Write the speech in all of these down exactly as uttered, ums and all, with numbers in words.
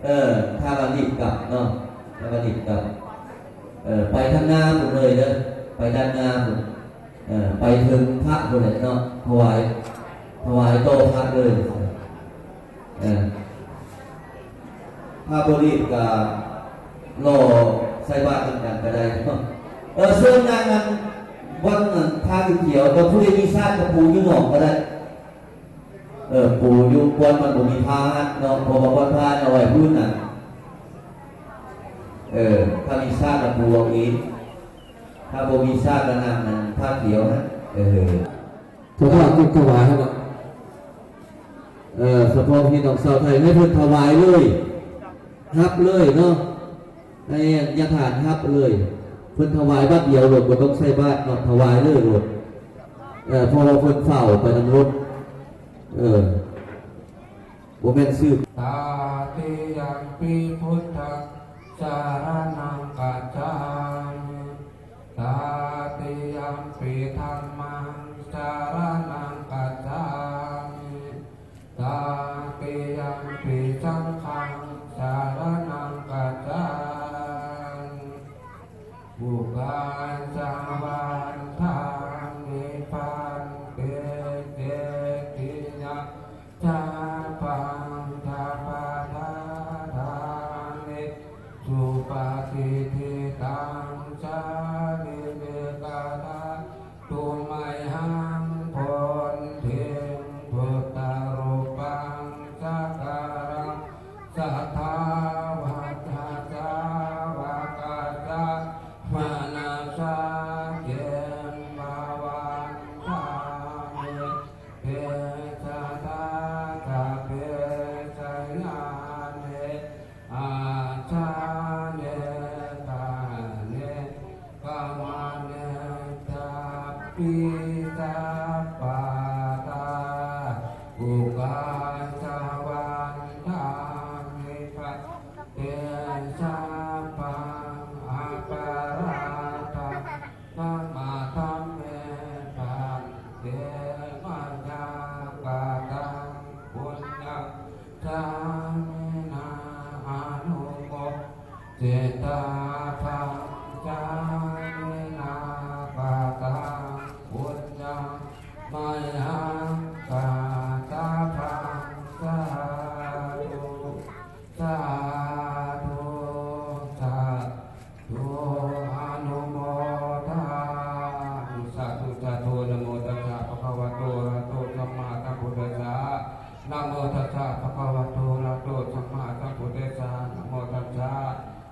เออ ถ้าว่ารีบกลับเนาะ ถ้าว่ารีบกลับ เออ ไปทางหน้าพุ้นเลยเด้อ ไปด้านหน้าพุ้น เออ ไปถึงพระพุ้นแหละเนาะ ถวาย ถวายต่อพระเลย เออ ถ้าบ่รีบก็รอใส่บาตรนำกันก็ได้เนาะ เออ ส่วนงานนั้น วันนั้นผ้าเขียวๆ ก็ผู้ใดมีซากกะปูอยู่นอกก็ได้ เออ ปูอยู่ บ่อนมันบ่มีผ้าเนาะ เพราะว่าบ่อนผ้าเอาไว้พุ้นน่ะ เออ ถ้ามีซากก็ปูเอาเอง ถ้าบ่มีซากก็นำนั้นผ้าเขียวนะ เออ เฉพาะจุดถวายให้เนาะ เออ เฉพาะพี่น้องชาวไทยให้เพิ่นถวายเลย รับเลยเนาะ ให้ญาติทานรับเลย เพิ่นถวายบัดเดียวโลด บ่ต้องใส่บาตรเนาะ ถวายเลยโลด เออ เพราะว่าเพิ่นเฝ้าไปนำรถ เออ บ่แม่นซื้อ Tatiyampi buddhaṃ saraṇaṃ gacchāmi. Tatiyampi dhammaṃ saraṇaṃ gacchāmi. Tatiyampi saṅghaṃ saraṇaṃ gacchāmi. Ukāsa vandāmi bhante cetiyaṃ sabbaṃ sabbaṭṭhānesu patiṭṭhitaṃ sārīrikadhātu mayhaṃ bodhiṃ buddharūpaṃ sakalaṃ sadā vajjasā vācāsā manasā ceva vandāmi te sadā sabbe sayane āsane ṭhāne gamane cāpi sabbadā. Ukāsa vandāmi bhante sabbaṃ aparādhaṃ khamatha me bhante, mayā kataṃ puññaṃ sāminā anumoditabbaṃ, sāminā kataṃ puññaṃ mayhaṃ dātabbaṃ. Sādhu, sādhu, sādhu, anumodāmi. Sādhu, sādhu. Namo tassa bhagavato arahato sammāsambuddhassa. Namo tassa bhagavato arahato sammāsambuddhassa. Namo tassa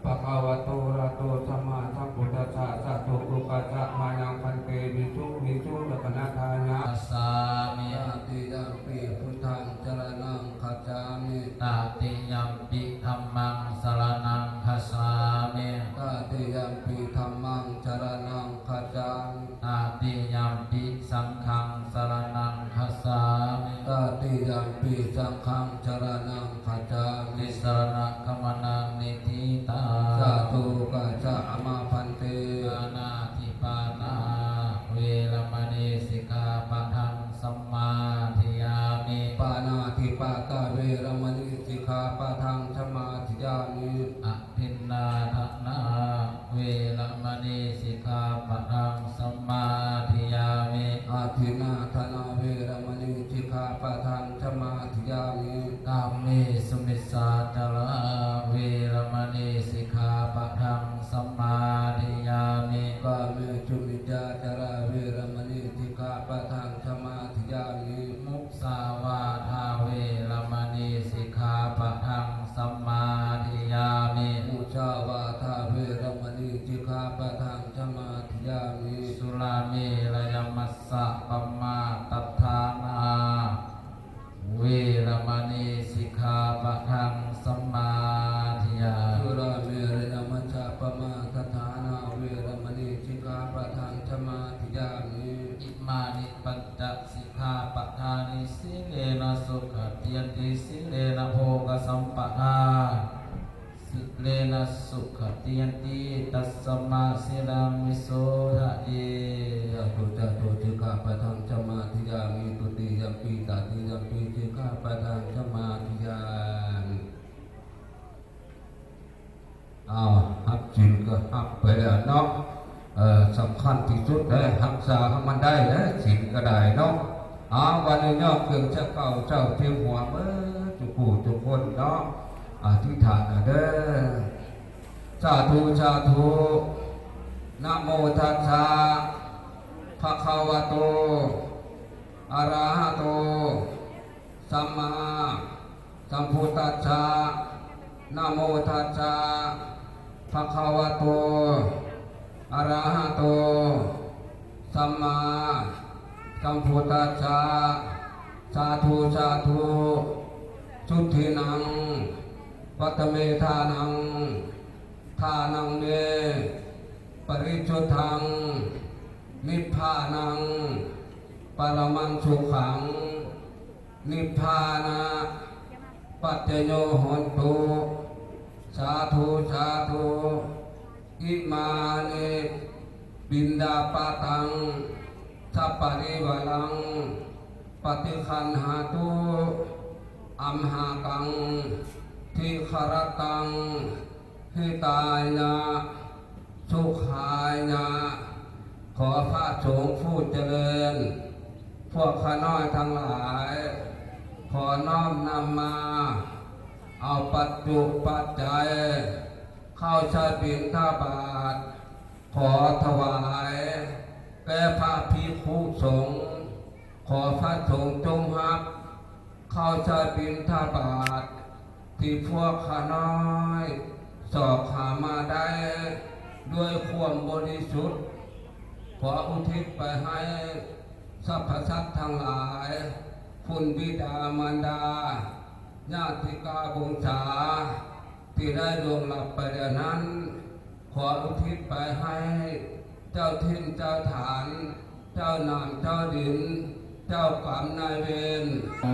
bhagavato arahato sammāsambuddhassa. Sādhu. Ukāsa mayaṃ bhante visuṃ visuṃ rakkhaṇatthāya. Gacchāmi. Tatiyampi buddhaṃ saraṇaṃ gacchāmi. Tatiyampi dhammaṃ saraṇaṃ gacchāmi. Tatiyampi dhammaṃ saraṇaṃ gacchāmi. Tatiyampi saṅghaṃ saraṇaṃ gacchāmi. Tatiyampi saṅghaṃ saraṇaṃ gacchāmi. Tisaraṇagamanaṃ niṭṭhitaṃ. Sādhu. Ukāsa mā bhante. Pāṇātipātā veramaṇī sikkhāpadaṃ samādiyāmi. Pāṇātipātā veramaṇī sikkhāpadaṃ samādiyāmi. Adinnādānā veramaṇī sikkhāpadaṃ samādiyāmi. Adinnādānā veramaṇī sikkhāpadaṃ samādiyāmi. Kāmesu micchācārā veramaṇī sikkhāpadaṃ samādiyāmi. Kāmesu micchācārā veramaṇī sikkhāpadaṃ samādiyāmi. Musāvādā veramaṇī sikkhāpadaṃ samādiyāmi. Musāvādā veramaṇī sikkhāpadaṃ samādiyāmi. Surāmerayamajjapamādaṭṭhānā veramaṇī sikkhāpadaṃ samādiyāmi. Surāmerayamajjapamādaṭṭhānā veramaṇī sikkhāpadaṃ samādiyāmi. Imāni pañca sikkhāpadāni. Sīlena sugatiyanti, sīlena bhogasampadā, sīlena sugatiyanti, tasmā sīlaṃ visodhaye. Sādhu, sādhu. Sikkhāpadaṃ samādiyāmi. Dutiyampi tatiyampi sikkhāpadaṃ samādiyāmi. อ้าว ฮับศีลก็ฮับไปแล้วเนาะ เอ่อ สำคัญที่สุดเลย ฮักษาให้มันได้นะ ศีลก็ได้เนาะ อ้าว วันนี้ยกเครื่องเจ้าเก่าเจ้าเทียมหัวเมื่อทุกผู้ทุกคนเนาะ อธิษฐานเอาเด้อ สาธุ สาธุ นะโมตัสสะ ภะคะวะโต อะระหะโต สัมมาสัมพุทธัสสะ นะโมตัสสะ ภะคะวะโต อะระหะโต สัมมาสัมพุทธัสสะ สาธุ สาธุ สุทินนัง ปัตตะเมทานัง ทานังเม ปริสุทธัง นิพพานัง ปรมังสุขัง นิพพานะปัจจโยโหนตุ สาธุ สาธุ อิมานิ ปิณฑปาตัง สัปปะริวารัง ปฏิคันหาตุ อัมหากัง ทีฆะรัตตัง หิตายะ สุขายะ ขอพระสงฆ์ผู้เจริญ พวกข้าน้อยทั้งหลาย ขอน้อมนำมา เอาปัจจุปัจจัย เข้าฉันบิณฑบาต ขอถวาย แก่พระภิกขุสงฆ์ ขอพระสงฆ์จงรับ ข้าวสารบิณฑบาต ที่พวกข้าน้อย เสาะหามาได้ ด้วยความบริสุทธิ์ ขออุทิศไปให้ สรรพสัตว์ทั้งหลาย คุณบิดามารดา ญาติกาบงสา ที่ได้ล่วงลับไปแล้วนั้น ขออุทิศไปให้ เจ้าถิ่นเจ้าฐาน เจ้าน้ำเจ้าดิน เจ้ากรรมนายเวร Taṃ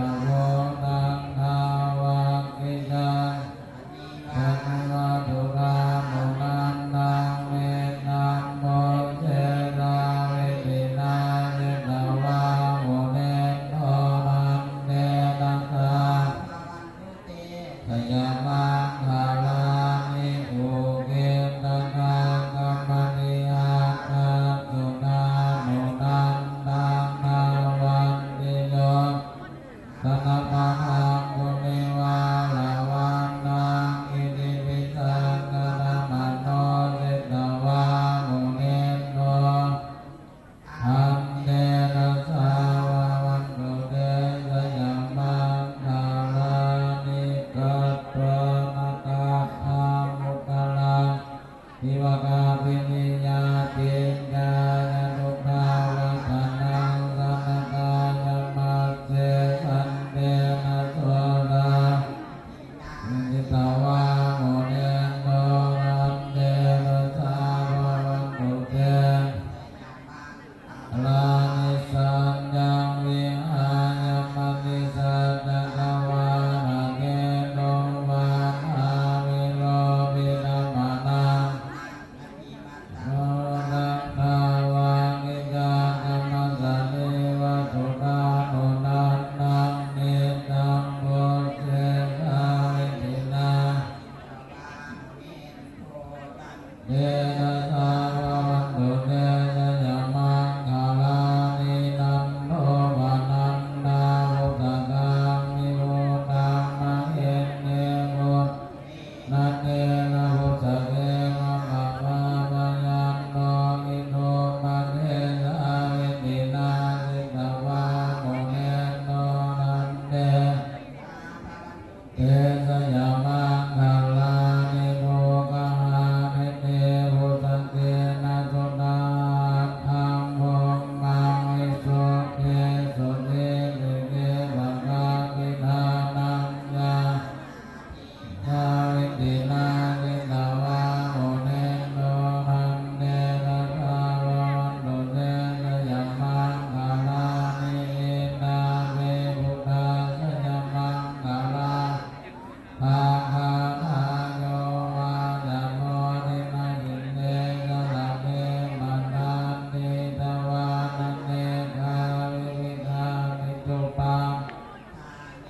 dāvaggicakkamasanīva sudāruṇantaṃ, mettambusekavidhinā jitavā munindo, tantejasā jayamaṅgalāni. Ukkhittakhaggamatihatthasudāruṇantaṃ, dhāvantiyojanapathaṅgulimālavantaṃ, iddhībhisaṅkhatamano jitavā munindo, tantejasā bhavatu te jayamaṅgalāni. Katvāna kaṭṭhamudaraṃ iva gabbhinīyā, ciñcāya duṭṭhavacanaṃ janakāyamajjhe, santena somavidhinā jitavā munindo, tantejasā bhavatu te jayamaṅgalāni. Saccaṃ vihāya matisaccakavādaketuṃ, vādābhiropitamanaṃ dāvaggicakkamasanīva sudāruṇantaṃ, mettambusekavidhinā jitavā munindo, tantejasā bhavatu te jayamaṅgalāni. Nandopanandabhujagaṃ vibudhaṃ mahiddhiṃ, puttena therabhujagena damāpayanto, iddhūpadesavidhinā jitavā munindo, tantejasā bhavatu te jayamaṅgalāni. Duggāhadiṭṭhibhujagena sudaṭṭhahatthaṃ, brahmaṃ visuddhijutimiddhibakābhidhānaṃ, ñāṇābhisavidhinā jitavā munindo, tantejasā bhavatu te jayamaṅgalāni. Etāpi buddhajayamaṅgala- aṭṭhagāthā, yo vācano dinadine sarate matandī, hitvānanekavividhāni cupaddavāni,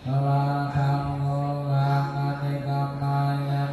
dvāraṃ sokhaṃ atikameyya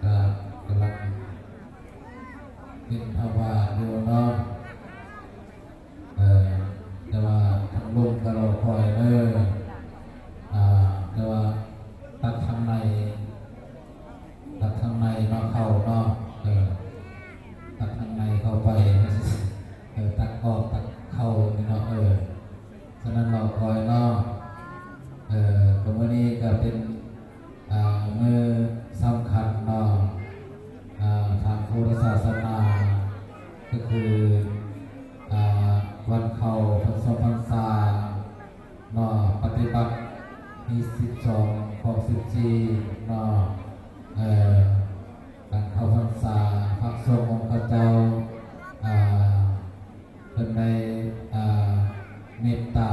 ก็กำลังบิณฑบาตอยู่เนาะ เออ แต่ว่าทางลุงก็รอคอยเด้อ อ่า แต่ว่าตักทางใน ตักทางในมาเข้าเนาะ เออ ตักทางในเข้าไป เออ ตักออกตักเข้านี่เนาะ เออ ฉะนั้นรอคอยเนาะ เออ ก็มื้อนี้ก็เป็น อ่า มื้อสำคัญเนาะ อ่า ทางพุทธศาสนา ก็คือ อ่า วันเข้าพรรษา พรรษาเนาะ ปฏิบัติมีสิบสอง ข้อสิบสี่เนาะ เอ่อ การเข้าพรรษา พระสงฆ์องค์เจ้า อ่า เพิ่นได้ อ่า เมตตา